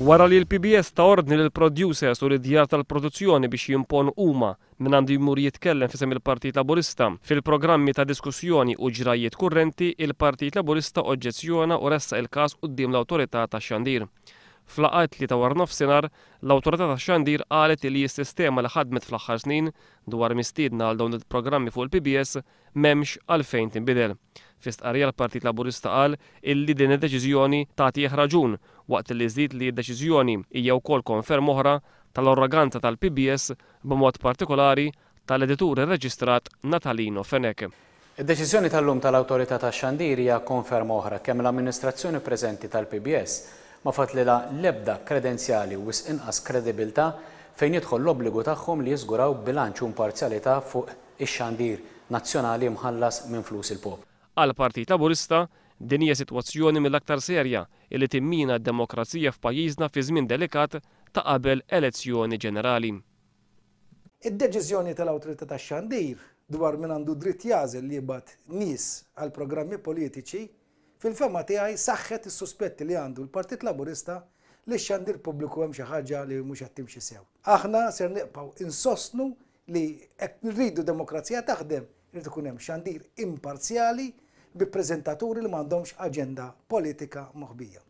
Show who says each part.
Speaker 1: Wara li l-PBS ta ordni lill-producers u lid-djar tal-produzzjoni biex jimponu huma min għandu jmur jitkellem f'isem il-Partit Laburista fil-programmi ta' diskussjoni u ġrajjiet kurrenti, il-Partit Laburista oġġezzjona u ressaq il-każ quddiem l-Awtorità tax-Xandir. F'laqgħa t-Tlieta waranofsinhar, l-Awtorità tax-Xandir qalet li s-sistema li ħadmet fl-aħħar snin dwar mistiedna għal dawn il-programmi fuq il-PBS m'hemmx għalfejn tinbidel. Fi stqarrija l-Partit Laburista qal illi din id-deċiżjoni tagħtih raġun waqt li żied li d-deċiżjoni hija wkoll konferma oħra tal-arroganza tal-PBS b'mod partikolari tal-editur irreġistrat Natalino Fenech.
Speaker 2: Id-deċiżjoni tal-lum tal-Awtorità tax-Xandir hija konferma oħra kemm l-amministrazzjoni preżenti tal-PBS ma fadlilha l-ebda kredenzjali u wisq inqas kredibilità fejn jidħol l-obbligu tagħhom li jiżguraw bilanċ u imparzjalità fuq ix-xandir nazzjonali mħallas minn flus il-poplu.
Speaker 1: Għall-Partit Laburista, din hija sitwazzjoni mill-aktar serja illi timmina d-demokrazija f'pajjiżna fi żmien delikat ta' qabel elezzjoni ġenerali.
Speaker 3: Id-deċiżjoni tal-Awtorità tax-Xandir dwar min għandu dritt jagħżel li jibgħat nies għal programmi politiċi, fil-fehma tiegħi saħħet is-suspetti li għandu l-Partit Laburista li x-xandir pubbliku hemm xi ħaġa li mhux qed timxi sew. Aħna ser nibqgħu insostnu li jekk nridu demokrazija taħdem, irid ikun hemm xandir imparzjali bi preżentaturi li m'għandhomx aġenda politika moħbija.